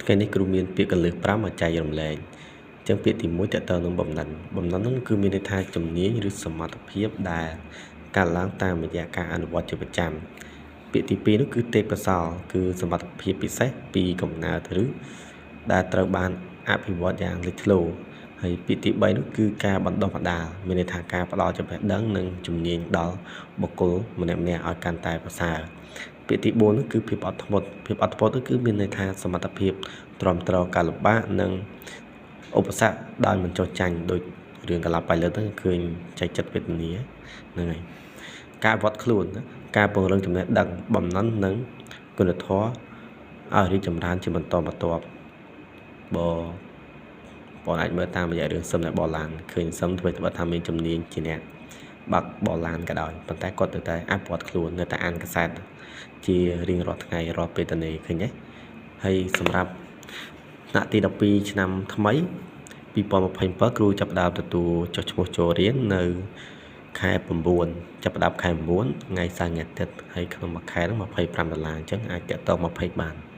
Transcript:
ថ្ងៃនេះគ្រូមានពាក្យកលឹះ5មកចែករំលែកអញ្ចឹងពាក្យទី1តើតើនឹងបំណិនបំណិនហ្នឹងគឺមានន័យថាជំនាញឬសមត្ថភាពដែលកើតឡើងតាមរយៈការអនុវត្តជាប្រចាំពាក្យទី2នោះគឺទេពកោសល្យគឺសមត្ថភាពពិសេសពីកំណើតឬដែលត្រូវបានអភិវឌ្ឍយ៉ាងលេចធ្លោហើយពាក្យទី3នោះគឺការបណ្ដុះបណ្ដាលមានន័យថាការផ្ដល់ចំណេះដឹងនិងជំនាញដល់បុគ្គលម្នាក់ៗឲ្យកាន់តែប្រសើរពាក្យទី4នោះគឺភាពអត់ធ្មត់ភាពអត់ធ្មត់នោះគឺមានន័យថាសមត្ថភាពទ្រាំទ្រការលំបាកនិងឧបសគ្គដោយមិនចុះចាញ់ដូចរឿងកលាបៃលើហ្នឹងឃើញចែកចិត្តវេទនាហ្នឹងហើយការវត្តខ្លួនការពង្រឹងចំណេះដឹងបំណិននិងគុណធម៌ឲ្យរីកចម្រើនជាបន្តបន្ទាប់បើបងអាចមើលតាមរយៈរឿងសឹមអ្នកបឡានឃើញសឹមធ្វើត្បិតថាមានជំនាញជាអ្នកបើកបឡានក៏ដោយប៉ុន្តែគាត់នៅតែអភិវឌ្ឍខ្លួននៅតែអានកសែតជារៀងរាល់ថ្ងៃរាល់ពេលតនេឃើញទេហើយសម្រាប់ថ្នាក់ទី12ឆ្នាំថ្មី2027គ្រូចាប់ផ្ដើមទទួលចុះឈ្មោះចូលរៀននៅខែ9ចាប់ផ្ដើមខែ9ថ្ងៃសៅរ៍ថ្ងៃអាទិត្យហើយក្នុងមួយខែហ្នឹង25ដុល្លារអញ្ចឹងអាចតាក់ទង20បាន។